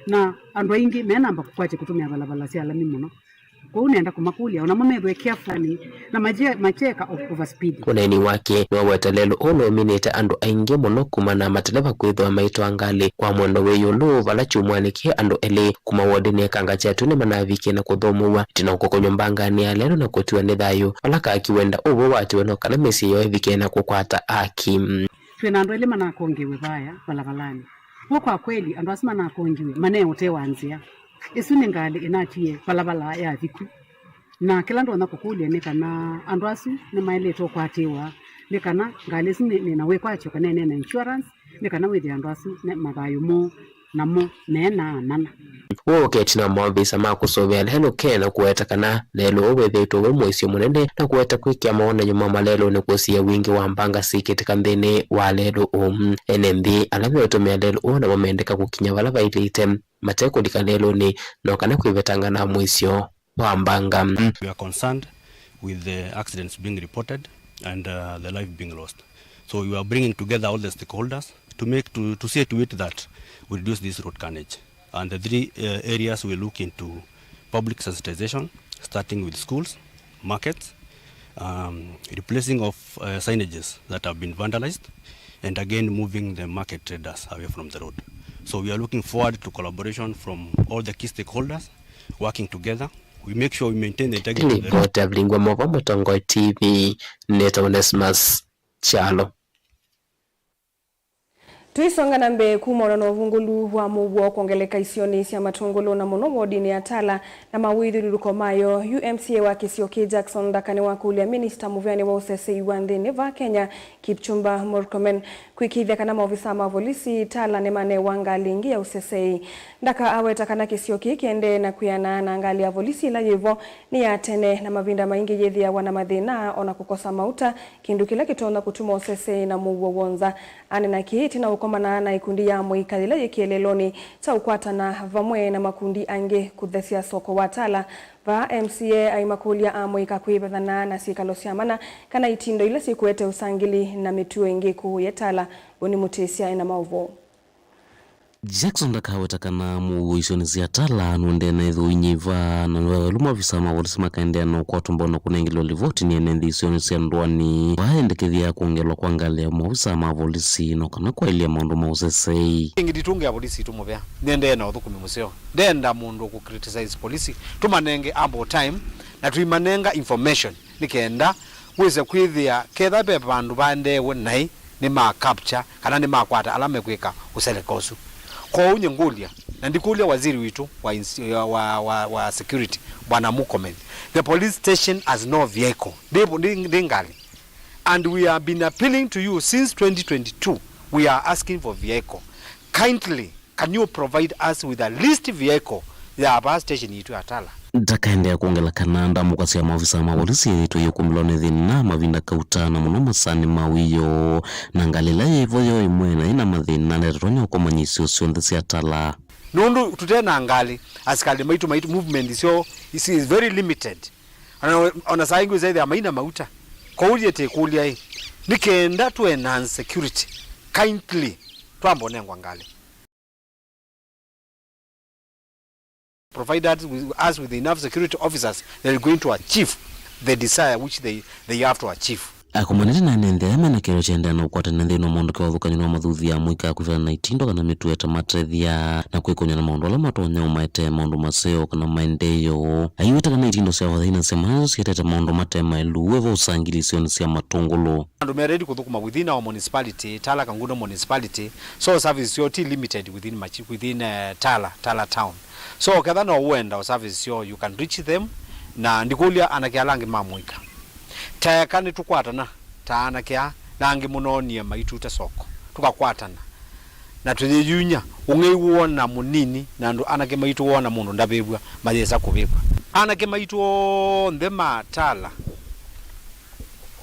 na andũ aingĩ menamba kũkwatya kũtũmĩa valabala sya lami mũno. Kwoou nenda kũmakũlya o namo methĩwe careful na maje-, makyeka o-, overspeed. Ũneeni wake nĩwaweta lelũ ũũ nũminĩte andũ aingĩ mũno kumana na mateleva kwĩthĩwa maitwaa ngalĩ kwa mwendo wĩ ĩũlũ, vala kyumwanĩ kĩĩ andũ elĩ kuma wodinĩ ya Kangakyetu nĩmanavikie na kũthũmũw'a ĩtina wa kũkonywa mbanganĩ ya lelũ na kũtiwa nĩ thayũ, vala Kaki wenda ũvoo watiwe no kana mĩsyĩ yoo ĩvike na kũkwata aki. Twĩ na andũ elĩ manakongewe vaya valavalanĩ. W'o kwa kweli, andũ asu manakongiwe maneũtee wa nzĩa. Ĩsu nĩ ngalĩ ĩnatie valavala yathi ku. Na kĩla ndonya kũkũlya nĩ kana andũ asu nĩmaĩlĩte ũkwatĩĩwa, nĩ kana ngalĩ ĩsu nĩ, nĩ na wĩkwatyo kana ĩnena insurance, nĩ kana wĩthĩe andũ asu me mathayũ moo namo me na amana. Ũũ ũketi na maovisa ma kũsũvĩa lelũ Kenya kũweta kana lelũ ũũ wĩthĩĩtwe wĩ mũisyo mũnene na kũweta kwĩkĩa mawonany'o ma malelũnĩ kũsiĩĩa wingĩ wa mbanga syĩkĩtĩka nthĩnĩ wa lelũ ũũ. Ene nthĩ ala meũtũmĩa lelũ ũũ namo mendeka kũkinya vala vaĩlĩte mate kũlika lelũnĩ no kana kwĩvetanga na mũisyo wa mbanga. We are concerned with the accidents being reported and, uh, the life being lost. So we are bringing together all the stakeholders to make, to, to see to it that we reduce this road carnage. And the three, uh, areas we look into: public sensitization, starting with schools, markets, um, replacing of, uh, signages that have been vandalized, and again moving the market traders away from the road. So we are looking forward to collaboration from all the key stakeholders working together. We make sure we maintain the integrity of the road. Ripoti ya Vilingi wa Maũvoo, Mũtongoi T V, nĩtawa Onesmus Kyalo. Tũisonga na mbee, kumana na ũvũngũlu wa mũuo kwongeleka isionĩ sya Matũngũlũ na mũno wodinĩ ya Tala na mawĩthyũlũlũko mayo, yu M C A wa kĩsio kĩĩ Jackson Ndaka nĩwakũlya minista mũvĩanĩ wa ũseseĩ wa nthĩnĩ vaa Kenya, Kipchumba Murkomen, kwĩkĩĩthya kana maovisaa ma volisi Tala nĩmanewa ngalĩ ĩngĩ ya ũseseĩ. Ndaka aweta kana kĩsio kĩĩ kĩendee na kwĩanaa na ngalĩ ya volisi ĩla yĩvo nĩ ya tene, na mavinda maingĩ yĩthĩawa na mathĩna o na kũkosa mauta, kĩndũ kĩla kĩtonya kũtuma ũseseĩ na mũuo wonza. Aneena kĩĩ ĩtina ũkomana na ĩkundi ya amũika yĩla yĩ kĩeleelonĩ kya ũkwatana vamwe na makundi angĩ kũthesya soko wa Tala. Vaa M C A aimakũlya amũika kwĩvathana na syĩkalo sya mana kana itindo ila syĩkũete ũsangĩli na mĩtuo ĩngĩ kũũye Tala. Boni Mũtĩsya ena maũvoo. Jackson ndakaweta kana mũuo isionĩ sya Tala nũendee na ĩthũi nyĩva, na nĩwaĩlu maovisaa ma volisi makaendeea na ũkwatwa mbau na kũnengelwa livoti nĩ ene nthĩ isionĩ sya ndũanĩ. Vaendekethya kwongelwa kwa ngalĩ ya maovisaa ma volisi no kana kwaĩlya maũndũ ma ũseseĩ. Ĩngĩ nditũngĩa volisi itũ mũvea, nĩendee na ũthũkũmi mũseo. Ndenda mũndũ kũ criticize polisi, tũmanenge ample time na tũimanenga information nĩ kenda wĩse kwĩthĩa ketha ve vandũ vaendeewe naĩ nĩma capture kana nĩmakwata ala mekwĩka ũseleka ũsu. Kwoou nyie ngũlya, na ndikũlya waziri witũ wa, ins- wa, wa, wa security, Bwana Murkomen, the police station has no vehicle. Ndĩ, ndĩ, ndĩ ngalĩ. And we have been appealing to you since twenty twenty-two. We are asking for vehicle. Kindly, can you provide us with a leased vehicle ya vaa station yitũ ya Tala? Ndakaendeea kwongela kana ndamũka sya maovisaa ma volisi yĩthĩtwe ĩyũkũmĩlwa nĩ thĩna mavinda kauta, na mũno masaanĩ ma wĩoo, na ngalĩ ĩla yĩvo yo ĩmwe na yĩna mathĩna na ĩtatonya ũkomany'a isio syonthe sya Tala. Nũndũ tũte na ngalĩ, asikalĩ maitũ, maitũ movement syoo is, is very limited. Ona, ona saa ingĩ ũsethĩa maina mauta. Kwoou yĩtĩkũlya ĩ, nĩ kenda tũ enhance security, kindly twamba ũnengwa ngalĩ. Provide us with, us with enough security officers that are going to achieve the desire which they, they have to achieve. Akomanĩte na ene nthĩ aya mena kĩeleelo kyendeea na ũkwatana nthĩnĩ wa maũndũ kĩvathũkany'o na mathuthya amũika kwĩvathana na itindo kana mĩtuo ĩtamatethya, na kwĩkony'a na maũndũ ala matonya ũmaetee maũndũ maseo kana maendeeo. Aiweta kana itindo sya ũthei na syama nasu sietete maũndũ mate maĩlu, wĩva ũsangĩli isionĩ sya Matũngũlũ. Andũ me ready kũthũkũma within our municipality, Tala Kangundo municipality, so service syoo ti limited within machi-, within, eh, Tala, Tala town. So ketha no ũenda o service syoo, you can reach them, na ndikũlya anake ala angĩ ma mũika. Ta eka nĩtũkwatana ta anake aa, na angĩ mũnoonie maituta soko, tũkakwatana. Na tũyĩyunya, ũng'ei woo na mũnini, na andũ anake maitũ woo na mũndũ ndavĩvw'a, mayĩsa kũvĩvw'a. Anake maitũ onthe ma Tala,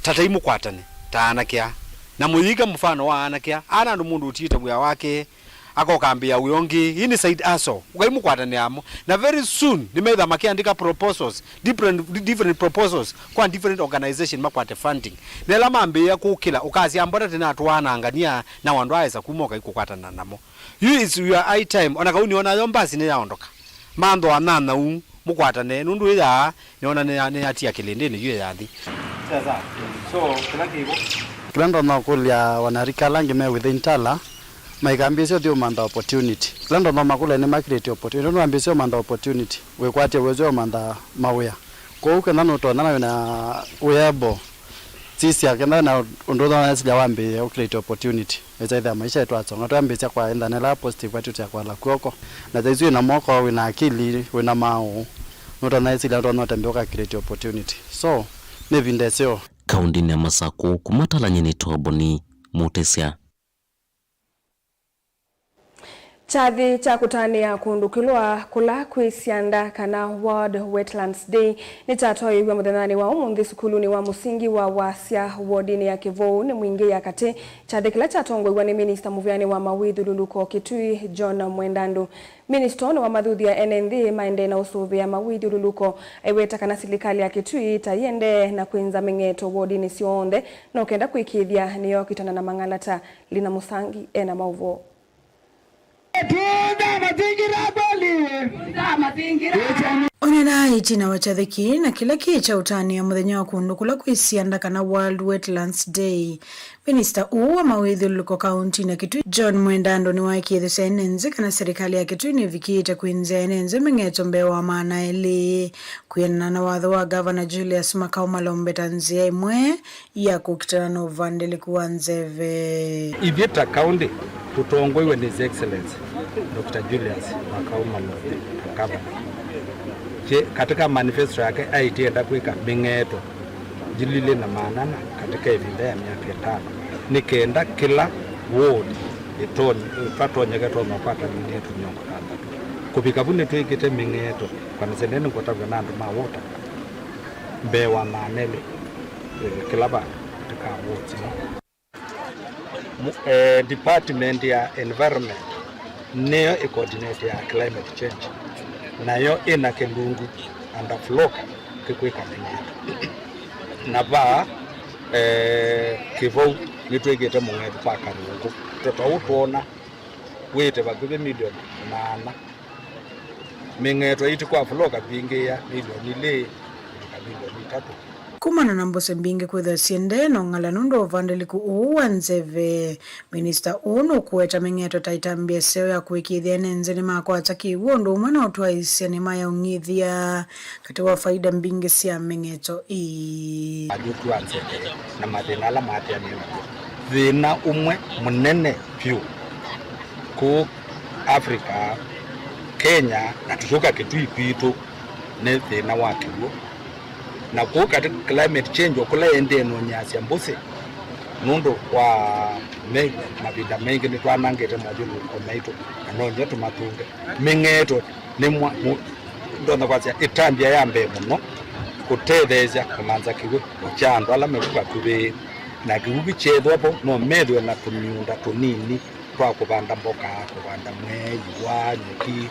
tatai mũkwatane ta anake aa. Na mũyĩika mũfano wa anake aa, ana andũ mũndũ ũtiĩte wĩa wake, akokambĩa wĩa ũngĩ, ĩĩ nĩ side hustle. Ũkai mũkwatanĩa amo. Na very soon, nĩmetha makĩandĩka proposals, different, different proposals kwa different organization makwate funding. Na ĩla mambĩĩa kũkĩla, ũkasya mbona tene atũaa na angania na wandũ aesa kuma ũkai kũkwatana namo. You is your high time. Ona kau nĩona yo mbasi nĩyaondoka. Mantho anana uu, mũkwatane, nũndũ ĩyaa nĩona nĩya-, nĩyatia kĩlĩndĩnĩ yu ĩyathi. Sasa, so, kĩla kĩvo. Kĩla ndonya kũlya wanarika ala angĩ me within Tala, maikambĩĩsya ũthi ũmantha opportunity. Kĩla ndonya makũlya nĩ ma create opportunity. Nũndũ wambĩĩsya ũmantha opportunity, wĩkwatya wĩsĩ ũmantha mawĩa. Kwoou kenda nũtonya na wĩna wĩebo, sisya kenda na ũndũ ũtonya silya wambĩĩe ũ create opportunity. Ĩsa ĩthĩa maisha ĩtwasonga, twambĩĩsya kwaĩnthana ĩla positive attitude ya kwala kw'oko. Na ta isu wĩna moko, wĩna akili, wĩna maaũ, nũtonya ĩsilya, nũtonya ũtembea ũka create opportunity. So, nĩ ĩvinda ĩseo. Kaũndĩnĩ ya Masakũ, kuma Tala nyie nĩtawa Boni Mũtĩsya. Kyathĩ kya kũtanĩa kũndũ kĩlũa kũla kwĩ syanda, kana World Wetlands Day, nĩkyatwaĩĩw'e mũthenyanĩ wa ũmũnthĩ sukulunĩ wa mũsingi wa Wasya wodinĩ ya Kĩvũũ nĩ Mwingĩ ya Katĩ, kyathĩ kĩla kyatongoew'a nĩ minista mũvĩanĩ wa mawĩthyũlũlũko Kitui, John Mwendandu. Minista ũũ nĩwamathuthya ene nthĩ maendee na ũsũvĩa mawĩthyũlũlũko, aiweta kana silikalĩ ya Kitui ta ĩendee na kwĩnza mĩng'eto wodinĩ syonthe, no kenda kwĩkĩĩthya nĩyokitana na mang'alata. Lina Mũsangi ena maũvoo. Tunda mazingira kweli. Tunda mazingira. Onena ĩtina wa kyathĩ kĩĩ na kĩla kĩ kya ũtanĩa mũthenya wa kũndũ kũla kwĩ sianda kana World Wetlands Day, minista ũũ wa mawĩthyũlũlũko kauntinĩ ya Kitui, John Mwenda Andũ, nĩwaĩkĩĩthasya ene nzĩ kana silikalĩ ya Kitui nĩvikĩĩte kwĩnzĩa ene nzĩ mĩng'eto mbee wa maana elĩ, kwĩanana na watho wa Ngavana Julius Makau Malombe ta nzĩa ĩmwe ya kũkitana na ũvandĩlĩku wa nzeve. Ithyĩ ta kaũntĩ tũtongoiwe nĩ His Excellency Doctor Julius Makau Malombe, Ngavana. Kye-, katika manifesto yake aĩtye enda kwĩka mĩng'eto ngili ilĩ na maana ana katika ĩvinda ya myaka ĩtano, nĩ kenda kĩla ward ĩtonye, twatonyeke twakwata milioni mĩongo ĩtandatũ. Kũvika vu nĩtwĩkĩte mĩng'eto, kwanĩsya nene ngũtavw'a na andũ ma wota mbee wa maana elĩ, eh, kĩla vandũ katika wards ino. Mu-, eh, department ya environment nĩyo ĩ coordinate ya climate change, nayo ĩna kĩlungu under floka kĩkwĩka mĩng'eto. Na vaa, eh, Kĩvou nĩtwĩkĩte mũng'eto kwa Karũngũ. Tata ũũ twona wĩte vakuvĩ milioni maana. Mĩng'eto ĩitũ kwa floka vingĩĩa milioni ilĩ na milioni itatũ. Kumana na mbũsĩ mbingĩ kwĩthĩwa syĩendee na ũng'ala nũndũ wa ũvandĩlĩku ũũ wa nzeve, minista ũũ nũkũweta mĩng'eto ta ĩtambya ĩseo ya kũĩkĩĩthya ene nzĩ nĩmakwata kĩw'ũ ũndũ ũmwe na ũtwaĩĩsya nĩma ya ũng'ithya katĩ wa faida mbingĩ sya mĩng'eto ĩĩ. Athũku a nzeve na mathĩna ala maatĩanĩe naw'o. Thĩna ũmwe mũnene vyũ kũũ Africa, Kenya, na tũsyũka Kitui kwitũ nĩ thĩna wa kĩw'ũ. Na kũu katĩ climate change o kũla ĩendee nũnyaasya mbũsĩ nũndũ wa me-, mavinda maingĩ nĩtwanangĩte maũthyũlũlũko maitũ na no nginya tũmatũnge. Mĩng'eto nĩ mwa-, mũ-, ndonya kwasya ĩtambya ya mbee mũno kũtetheesya kũmanza kĩw'ũ kya andũ ala me vu vakuvĩ, na kĩw'ũ kĩu kyeethĩwa vo no methĩwe na tũmĩũnda tũnini twa kũvanda mboka, kũvanda mwee, iwa, nyeki,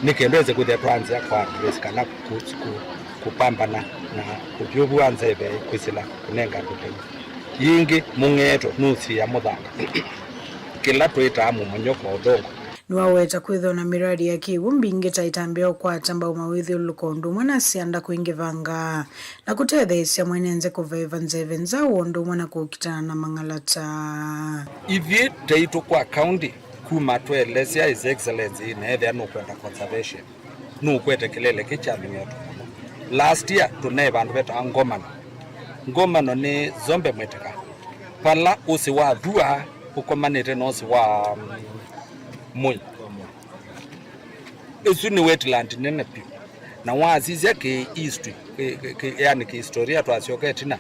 nĩ kenda ese kwĩthĩa twanzĩa kwa address kana kũ-, kũ-, kũpambana na ũvyũvu wa nzeve kwĩsĩla kũnenga andũ teu. Yĩngĩ, mũng'eto nũsiĩĩa mũthanga, kĩla twĩtaa mũmonyoko ũthongo. Nĩwaweta kwĩthĩwa na miradi ya kĩw'ũ mbingĩ ta ĩtambya ya ũkwata mbau mawĩthyũlũlũko ũndũ ũmwe na syanda kwĩngĩvanga na kũtetheesya mwene nzĩ kũvaĩva nzeve nzaũ ũndũ ũmwe na kũkitana na mang'alata. Ithyĩ taitũ kwa kaũntĩ, kuma tweelesya His Excellency na ethĩa nũkwenda conservation, nũkwete kĩlele kĩ kya mĩng'eto mũno. Last year tũnaĩ vandũ vetawa Ngomano. Ngomano nĩ Zombe Mwĩtĩka, vala ũsĩ wa Thua ũkomanĩte na ũsĩ wa, mm, Mũi. Ĩsu nĩ wetland nene vyũ, na wasisya kĩ history, kĩ, kĩ, kĩ, yani kĩhistoria twasyoka ĩtina,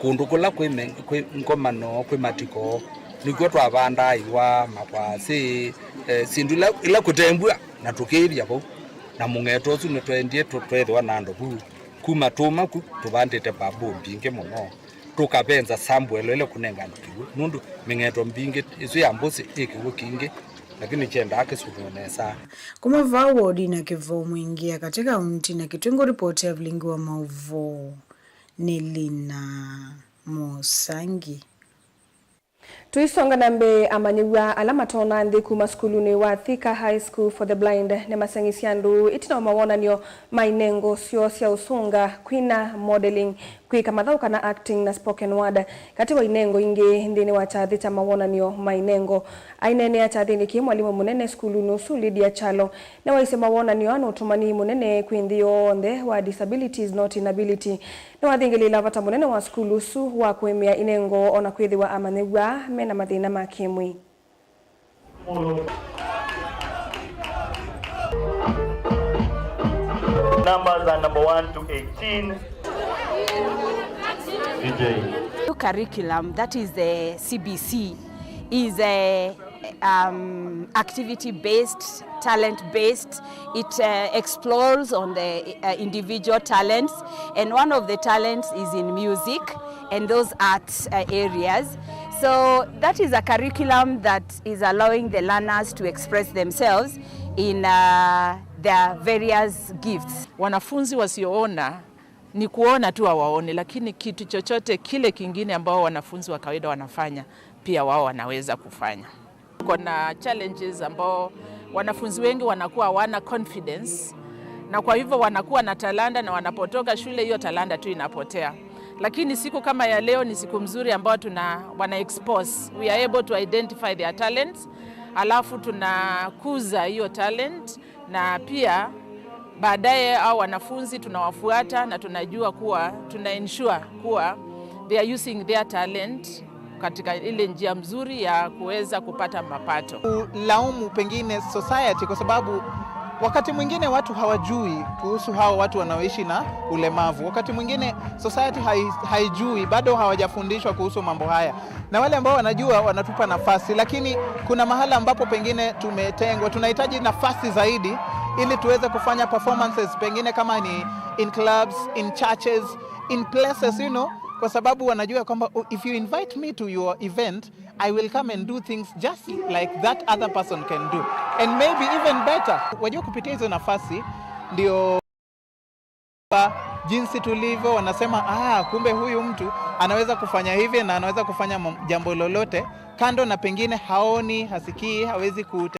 kũndũ kũla kwĩ me-, kwĩ Ngomano, kwĩ matiko, nĩkw'o twavandaa iwa, makwasĩ, eh, syĩndũ ila, ila kũte mbua, na tũkĩĩthya vau. Na mũng'eto ũsu nĩtwendie tũ-, tweethĩwa na andũ vu. Kuma tũũma ku, tũvandĩte bamboo mbingĩ mũno. Tũkavenza sample ĩla ĩla kũnenga andũ kĩw'ũ, nũndũ mĩng'eto mbingĩ ĩsu ya mbũsĩ ĩ kĩw'ũ kingĩ, lakini kyendaa kĩsũvĩwe nesa. Kuma vaa wodinĩ ya Kĩvou Mwingĩa katĩ kauntinĩ ya Kitui, ngũripoti ya vilingi wa maũvoo nĩ Lina Mũsangi. Tũisonga na mbee, amanyĩw'a ala matoonaa nthĩ kuma sukulunĩ wa Thika High School for the Blind nĩmaseng'isye andũ ĩtina wa mawonany'o ma inengo syoo sya ũsũnga, kwina, modeling, kwĩka mathaũ kana acting na spoken word, katĩ wa inengo ingĩ nthĩnĩ wa kyathĩ kya mawonany'o ma inengo. Aineenea kyathĩnĩ kĩĩ, mwalimũ mũnene sukulunĩ ũsu, Lydia Kyalo, nĩwaisye mawonany'o aa nĩ ũtũmani mũnene kwĩ nthĩ yonthe wa disability is not inability. Nĩwathingĩlĩĩla vata mũnene wa sukulu ũsu wa kũĩmĩa inengo o na kwĩthĩwa amanyĩw'a me na mathĩna ma kĩ-mwĩĩ. Numbers are number one to eighteen. D J. New curriculum, that is the C B C, is a, um, activity-based, talent-based. It, uh, explores on the, uh, individual talents, and one of the talents is in music and those art, uh, areas. So that is a curriculum that is allowing the learners to express themselves in, uh, their various gifts. Wanafunzi wasioona ni kuona tu hawaoni, lakini kitu chochote kile kingine ambao wanafunzi wa kawaida wanafanya, pia wao wanaweza kufanya. Kuna challenges ambao wanafunzi wengi wanakuwa hawana confidence Na kwa hivyo wanakuwa na talanta, na wanapotoka shule hiyo talanta tu inapotea. Lakini siku kama ya leo ni siku mzuri ambao tuna wana expose. We are able to identify their talents. Alafu tunakuza hiyo talent, na pia baadaye au wanafunzi tunawafuata na tunajua kuwa tuna ensure kuwa they are using their talent katika ile njia mzuri ya kuweza kupata mapato. Kulaumu pengine society, kwa sababu wakati mwingine watu hawajui kuhusu hao watu wanaoishi na ulemavu. Wakati mwingine society hai, haijui, bado hawajafundishwa kuhusu mambo haya, na wale ambao wanajua wanatupa nafasi, lakini kuna mahala ambapo pengine tumetengwa. Tunahitaji nafasi zaidi ili tuweze kufanya performances, pengine kama ni in clubs, in churches, in places, you know, kwa sababu wanajua kwamba, "Oh, if you invite me to your event, I will come and do things just like that other person can do, and maybe even better." Wajua, kupitia hizo nafasi ndio jinsi tulivyo, wanasema, "Ah, kumbe huyu mtu anaweza kufanya hivi na anaweza kufanya mo- jambo lolote, kando na pengine haoni, hasikii, hawezi kute